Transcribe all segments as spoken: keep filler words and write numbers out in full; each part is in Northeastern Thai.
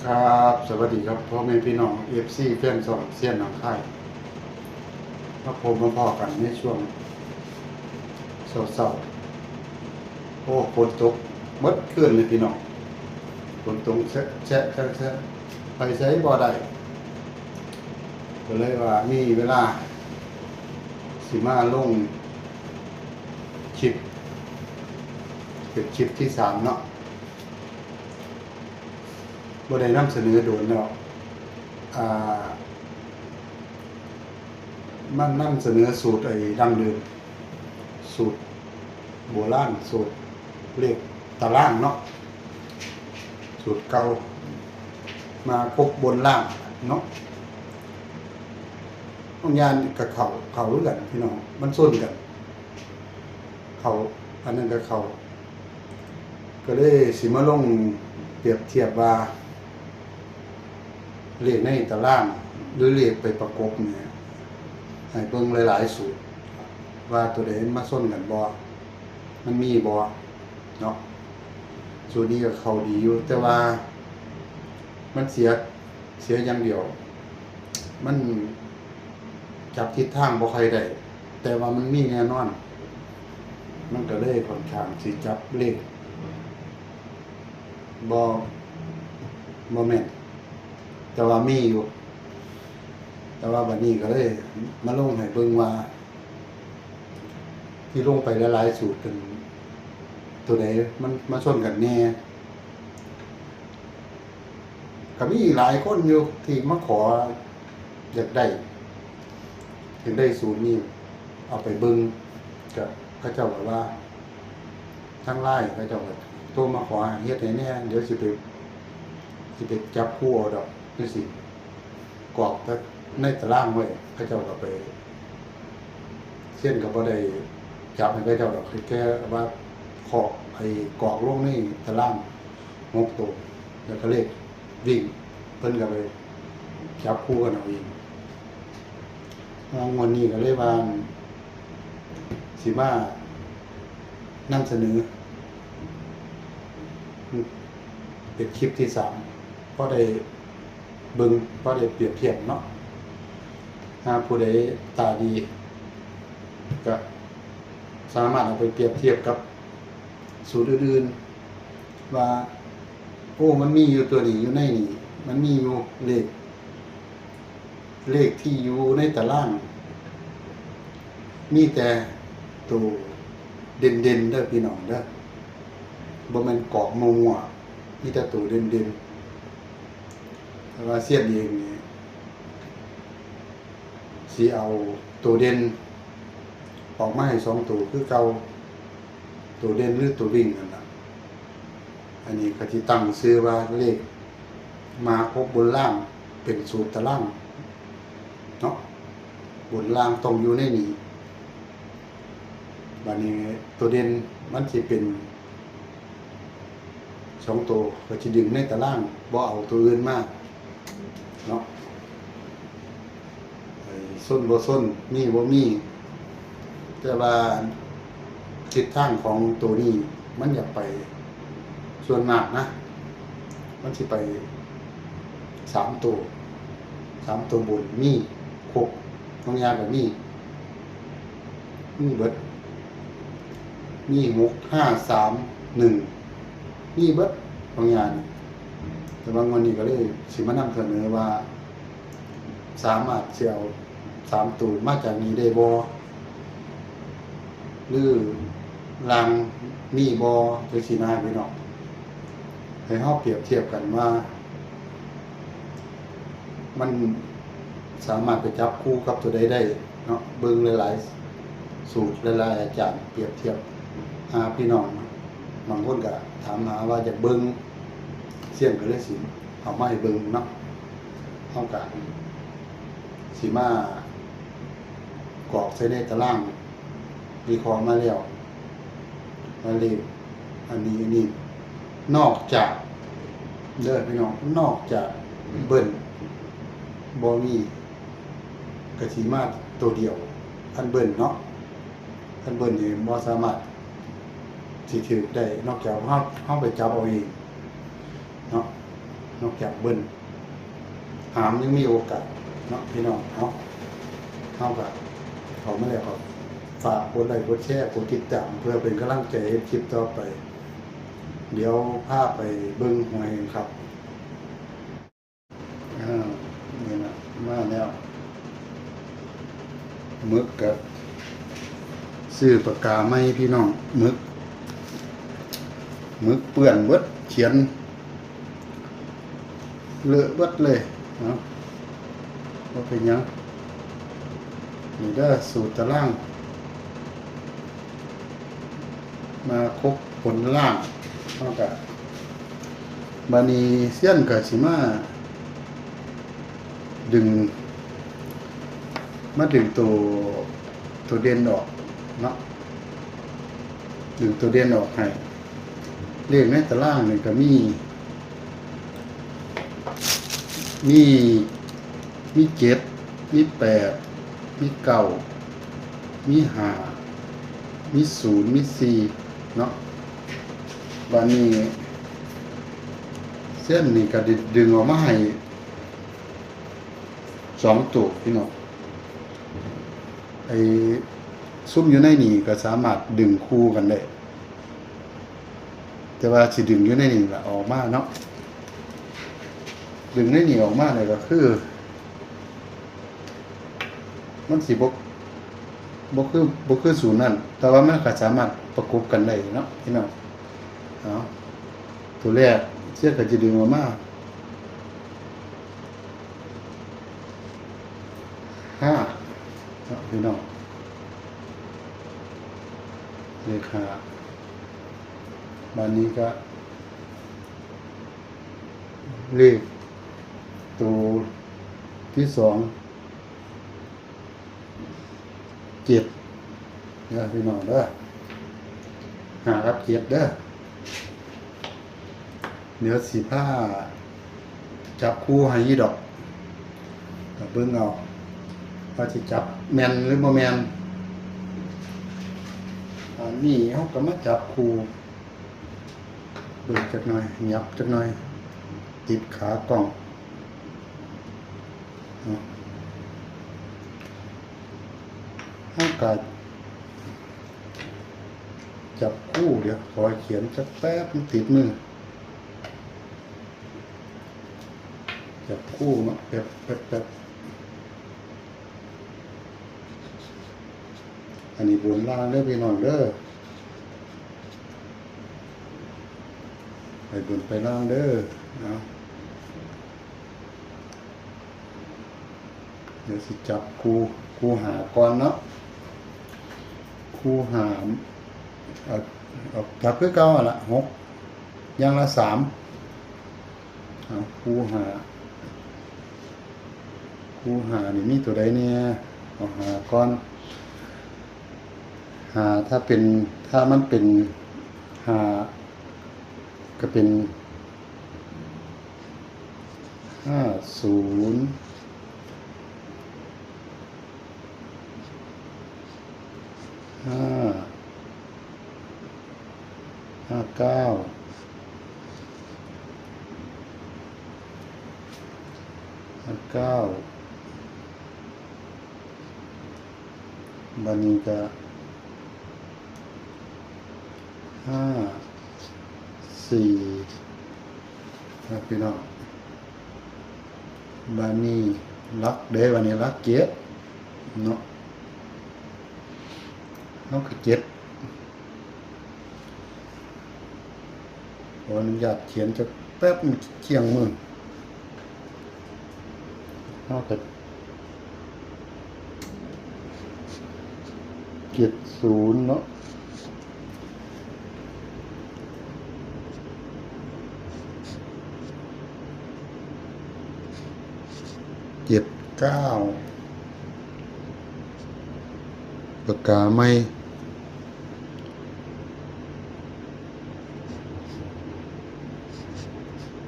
ครับ สวัสดีครับ พ่อแม่พี่น้อง เอฟซี แฟนช่องเซียนหนองคาย มาพบมาพ้อกันในช่วงเช้าๆ โอ้ ฝนตกหมดคืนเลยพี่น้อง ฝนตกแซะแซะแซะแซะ ไปไสบ่ได้ ก็เลยว่ามีเวลา สิมาลงคลิป เป็นคลิปที่สามเนาะ บ่ได้นำเสนอโดนแล้ว อ่า มันนำเสนอสูตรไอ้ดั้งเดิม สูตรโบราณ สูตรเลขตารางเนาะ สูตรเก่า มาครบบนล่างเนาะ บางอย่างก็เข้า เข้าคือกันพี่น้อง มันส้นกัน เข้า อันนั้นก็เข้า ก็เลยสิมาลงเปรียบเทียบว่า เลขในตาราง หรือเลขไปประกบเนี่ย ให้เบิ่งหลายๆสูตร ว่าตัวใดมันมาส้นกันบ่ มันมีบ่เนาะ สูตรนี้ก็เข้าดีอยู่ แต่ว่ามันเสีย เสียอย่างเดียว มันจับทิศทางบ่ค่อยได้ แต่ว่ามันมีแน่นอน มันก็เลยค่อนข้างสิจับเลขบ่ บ่แม่น แต่ว่ามีอยู่ แต่ว่าบัดนี้ก็เลยมาลงให้เบิ่งว่า ที่ลงไปหลายๆสูตรกัน ตัวใดมันมาส้นกันแน่ ก็มีหลายคนอยู่ที่มาขออยากได้ อยากได้สูตรนี้ เอาไปเบิ่ง ก็เขาเจ้าก็ว่า ทางไลน์เขาเจ้าก็โทรมาขอเฮ็ดให้แน่ เดี๋ยวสิไป สิไปจับคู่เอาดอกจังซี่ กรอกแต่ในตารางไว้ เขาเจ้าก็ไป เซียนก็บ่ได้จับให้เขาเจ้าดอก แค่ว่าขอ ไอ้กรอกลงในตารางหกตัว แล้วก็เลขวิ่ง เพิ่นก็ไปจับคู่กันเอาเอง งวดนี้ก็เลยว่า สิมานำเสนอ เป็นคลิปที่สาม พอได้เบิ่ง พอได้เปรียบเทียบเนาะ หากผู้ใดตาดี ก็สามารถเอาไปเปรียบเทียบกับสูตรอื่นๆ ว่า โอ้ มันมีอยู่ตัวนี้ อยู่ในนี้ มันมีอยู่เลข เลขที่อยู่ในตาราง มีแต่ตัวเด่นๆเด้อพี่น้องเด้อ บ่แม่นกรอกมั่วๆ มีแต่ตัวเด่นๆ แต่ว่าเซียนเองนี่ สิเอาตัวเด่น ออกมาให้สองตัวคือเก่า ตัวเด่นหรือตัววิ่งนั่นล่ะ อันนี้ก็สิตั้งชื่อว่าเลขมาครบบนล่าง เป็นสูตรตารางเนาะ บนล่างต้องอยู่ในนี้ บัดนี้ตัวเด่นมันสิเป็นสองตัว ก็สิดึงในตาราง บ่เอาตัวอื่นมาเนาะ ไอ้ส้นบ่ส้น มีบ่มี แต่ว่าทิศทางของตัวนี้มันอยากไป ส่วนมากนะ มันสิไปสามตัว สามตัวบน มีครบ ของยาก็มี มีเบิด มีหกห้าสามหนึ่ง มีเบิดของยานี่ แต่ว่างวดนี้ก็เลยสิมานำเสนอว่า สามารถสิเอาสามตัวมาจากนี้ได้บ่ หรือล่างมีบ่ จังซี้นะพี่น้อง ให้เฮาเปรียบเทียบกันว่า มันสามารถไปจับคู่กับตัวใดได้เนาะ เบิ่งหลายๆสูตร หลายๆอาจารย์ เปรียบเทียบ หาพี่น้อง บางคนก็ถามหาว่าอยากเบิ่ง เซียนก็เลยสิเอามาให้เบิ่งเนาะ เฮาก็สิมากรอกใส่ในตาราง วิเคราะห์มาแล้ว มาเลข อันนี้ อันนี้ นอกจาก เด้อพี่น้อง นอกจากเบิ้ลบ่มี ก็สิมาตัวเดียว คันเบิ้ลเนาะ คันเบิ้ลนี่บ่สามารถสิถืกได้ นอกจากเฮา เฮาไปจับเอาเองเนาะ นอกจากเบิ้ล หามยังมีโอกาสเนาะพี่น้อง เอา เฮาก็เข้ามาแล้วก็ฝากกดไลค์กดแชร์กดติดตาม เพื่อเป็นกำลังใจให้คลิปต่อไป เดี๋ยวพาไปเบิ่งหวยกันครับ อ่า นี่นะ มาแล้ว หมึกกับ ซื้อปากกาใหม่พี่น้อง หมึก หมึกเปื้อนเบิด เขียน เลอะเบิดเลยเนาะ บ่เป็นหยัง นี่เด้อ สูตรตาราง มาครบผลล่าง เฮาก็ บาดนี้เซียนก็สิมา ดึง มาดึงตัว ตัวเด่นออกเนาะ ดึงตัวเด่นออกให้ เลขในตารางนี่ก็มี มี มีเจ็ด มีแปด มีเก้า มีห้า มีศูนย์ มีสี่ เนาะ บาดนี้ เซียนนี่ก็ดึงออกมาให้ สองตัวพี่น้อง ไอ้ซุมอยู่ในนี่ก็สามารถดึงคู่กันได้ แต่ว่าสิดึงอยู่ในนี่ล่ะออกมาเนาะ ดึงในนี่ออกมาเนี่ยก็คือ มันสิบ่ บ่คือ บ่คือสูตรนั่น แต่ว่ามันก็สามารถประกบกันได้เนาะพี่น้อง เอา ตัวแรกเซียนก็จะดึงออกมา ห้า เนาะพี่น้อง เลขห้า บาดนี้ก็ เลขตัวที่สอง เจ็ด เด้อพี่น้องเด้อ ห้ากับเจ็ดเด้อ เดี๋ยวสิพาจับคู่ให้อีดอก ก็เบิ่งเอา ว่าสิจับแม่นหรือบ่แม่น อันนี้เฮาก็มาจับคู่ เบิ่งจักหน่อย หยับจักหน่อย ติดขากล้อง เนาะ เฮาก็จับคู่ เดี๋ยวขอเขียนจักแป๊บ มันติดมือ จับคู่เนาะ แป๊บ แป๊บ แป๊บ อันนี้บนล่างเด้อพี่น้องเด้อ ไปบนไปล่างเด้อ เนาะ เดี๋ยวสิจับคู่ คู่ห้าก่อนเนาะ คู่ห้า เอา เอาจับคือเก่าหั่นละ หก อย่างละสาม เอา คู่ห้า คู่ห้านี่มีตัวใดเนี่ย เอาห้าก่อน ห้า ถ้าเป็น ถ้ามันเป็นห้า ก็เป็น ห้าศูนย์ ห้า ห้าเก้า ห้าเก้า บาดนี้ก็ ห้าสี่ ครับพี่น้อง บาดนี้หลักเด้ บาดนี้หลักเจ็ด เนาะ เฮาก็เจ็ด ขออนุญาตเขียนจักแป๊บ มันเคี่ยงมือ เฮาก็ เจ็ดศูนย์ เนาะ เจ็ดเก้า ปากกาใหม่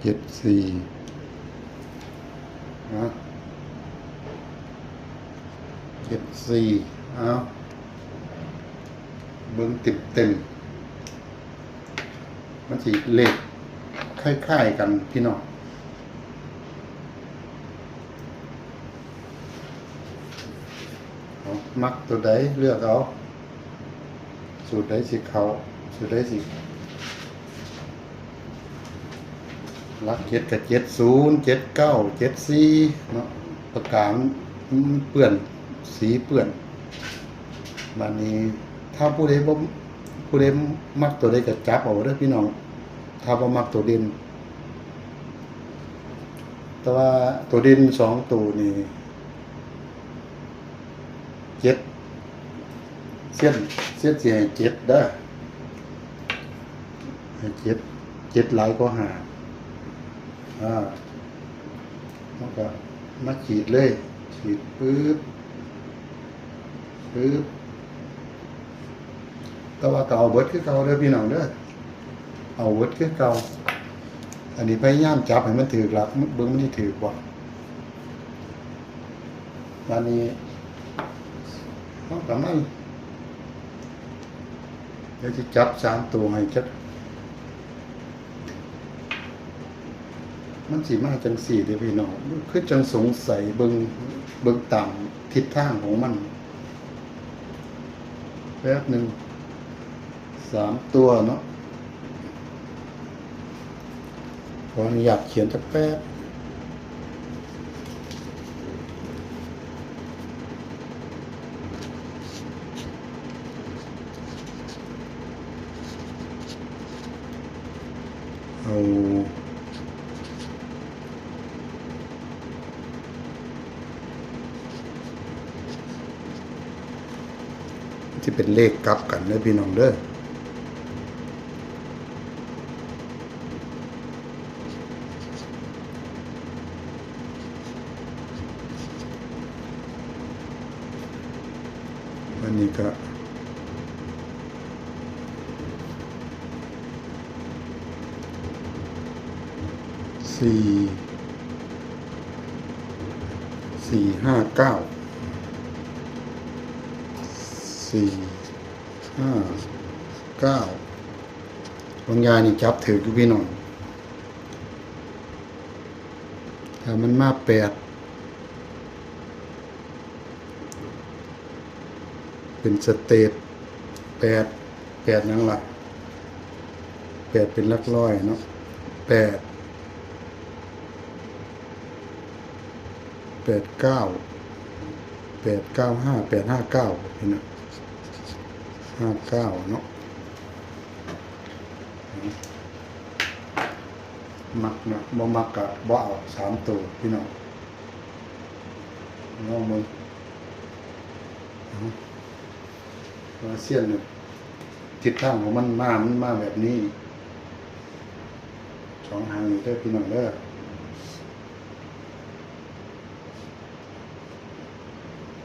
เจ็ดสี่ นะ เจ็ดสี่ เอา เบิ่งเต็มๆ มันสิเลขคล้ายๆกันพี่น้อง มักตัวใดเลือกเอา สูตรใดสิเข้า สูตรใดสิ หลักเจ็ดกับเจ็ดศูนย์ เจ็ดเก้า เจ็ดสี่ เนาะ ปากกามันเปื้อน สีเปื้อน บาดนี้ ถ้าผู้ใดบ่ ผู้ใดมักตัวใดก็จับเอาเด้อพี่น้อง ถ้าบ่มักตัวเด่น แต่ว่าตัวเด่นสองตัวนี่ เจ็ด เซียน เซียนสิให้เจ็ดเด้อ ให้เจ็ด เจ็ดหลายกว่าห้า อ่า มันก็มาขีดเลย ขีดปึ๊บ ปึ๊บ แต่ว่าก็เอาเบิดคือเก่าเด้อพี่น้องเด้อ เอาเบิดคือเก่า อันนี้พยายามจับให้มันถืกหลัก เบิ่งมันสิถืกบ่ บาดนี้ เอาประมาณ เดี๋ยวสิจับสามตัวให้จัก มันสิมาจังสี่เด้อพี่น้อง คือจังสงสัยเบิ่ง เบิ่งตามทิศทางของมัน แป๊บหนึ่ง สามตัวเนาะ ขออนุญาตเขียนจักแป๊บ เอา ที่เป็นเลขกลับกันเด้อพี่น้องเด้อ อันนี้ก็ สี่ สี่ห้าเก้า สี่ห้าเก้า บางอย่างนี่จับถืกอยู่พี่น้อง ถ้ามันมาแปด เป็นสเตท แปด แปดหยังล่ะ แปดเป็นหลักร้อยเนาะ แปด แปดเก้า แปดเก้าห้า แปดห้าเก้า พี่น้อง ห้าเก้าเนาะ มักเนาะ บ่มักก็บ่เอา สามตัวพี่น้อง ลองเบิ่ง เอา ว่าเซียนเนี่ย ทิศทางของมันมา มันมาแบบนี้ สองหางนี่เด้อพี่น้องเด้อ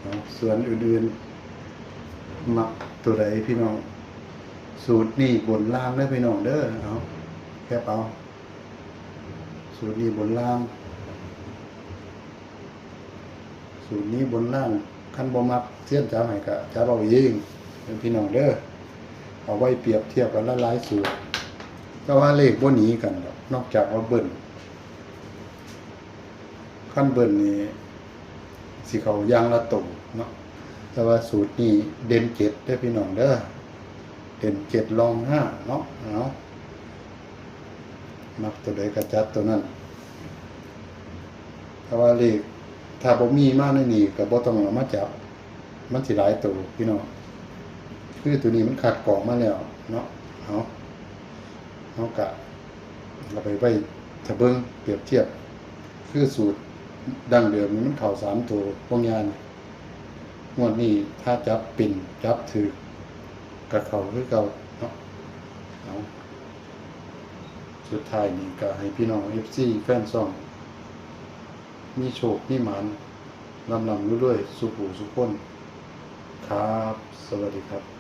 เอา ส่วนอื่นๆ มักตัวใดพี่น้อง สูตรนี่บนล่างเด้อพี่น้องเด้อ เอา แคปเอา สูตรนี่บนล่าง สูตรนี้บนล่าง คันบ่มักเซียนจับให้ก็จับเอาเอง เป็นพี่น้องเด้อ เอาไว้เปรียบเทียบกันหลายๆสูตร แต่ว่าเลขบ่หนีกันดอก นอกจากว่าเบิ้ล คันเบิ้ลนี่สิเข้าอย่างละตัวเนาะ แต่ว่าสูตรนี้เด่นเจ็ดเด้อพี่น้องเด้อ เด่นเจ็ดรองห้าเนาะ เอา มักตัวใดก็จัดตัวนั้น แต่ว่าเลข ถ้าบ่มีมาในนี้ก็บ่ต้องเอามาจับ มันสิหลายตัวพี่น้อง คือตัวนี้มันคัดกรองมาแล้วเนาะ เอา เอากะ เอาไปไว้ถ้าเบิ่งเปรียบเทียบ คือสูตรดั้งเดิมนี่มันเข้าสามตัว พวกยานี่ งวดนี้ถ้าจับเป็นจับถืก ก็เข้าคือเก่าเนาะ เอา สุดท้ายนี่ก็ให้พี่น้อง เอฟซี แฟนช่อง มีโชค มีหมาน ร่ำๆรวยๆ สุขหูสุขคน ครับ สวัสดีครับ